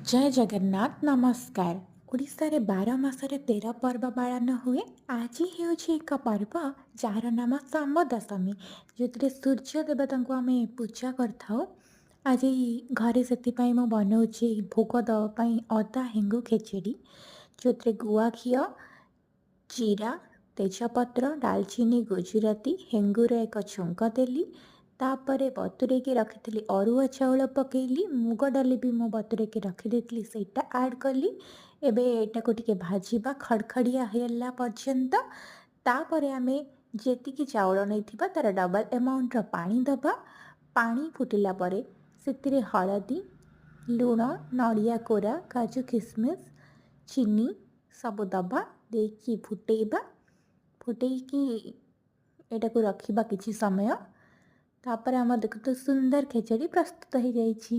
ଜୟ ଜଗନ୍ନାଥ, ନମସ୍କାର। ଓଡ଼ିଶାରେ 12 ମାସରେ 13 ପର୍ବ ପାଳନ ହୁଏ। ଆଜି ହେଉଛି ଏକ ପର୍ବ ଯାହାର ନାମ ଶାମ୍ବ ଦଶମୀ, ଯେଉଁଥିରେ ସୂର୍ଯ୍ୟ ଦେବତାଙ୍କୁ ଆମେ ପୂଜା କରିଥାଉ। ଆଜି ଘରେ ସେଥିପାଇଁ ମୁଁ ବନାଉଛି ଭୋଗ ଦେବା ପାଇଁ ଅଦା ହେଙ୍ଗୁ ଖେଚେଡ଼ି, ଯେଉଁଥିରେ ଗୁଆ ଘିଅ, ଜିରା, ତେଜପତ୍ର, ଡାଲଚିନି, ଗୁଜୁରାତି, ହେଙ୍ଗୁର ଏକ ଛୁଙ୍କ ଦେଲି। ତାପରେ ବତୁରେଇକି ରଖିଥିଲି ଅରୁଆ ଚାଉଳ ପକେଇଲି, ମୁଗ ଡାଲି ବି ମୁଁ ବତୁରେଇକି ରଖିଦେଇଥିଲି, ସେଇଟା ଆଡ଼୍ କଲି। ଏବେ ଏଇଟାକୁ ଟିକେ ଭାଜିବା ଖଡ଼ଖଡ଼ିଆ ହେଲା ପର୍ଯ୍ୟନ୍ତ। ତାପରେ ଆମେ ଯେତିକି ଚାଉଳ ନେଇଥିବା ତା'ର ଡବଲ୍ ଆମାଉଣ୍ଟର ପାଣି ଦେବା। ପାଣି ଫୁଟିଲା ପରେ ସେଥିରେ ହଳଦୀ, ଲୁଣ, ନଡ଼ିଆ କୋରା, କାଜୁ କିସମିସ୍, ଚିନି ସବୁ ଦେବା, ଦେଇକି ଫୁଟେଇବା। ଫୁଟେଇକି ଏଇଟାକୁ ରଖିବା କିଛି ସମୟ। ତାପରେ ଆମର ଦେଖନ୍ତୁ ସୁନ୍ଦର ଖେଚେଡ଼ି ପ୍ରସ୍ତୁତ ହେଇଯାଇଛି।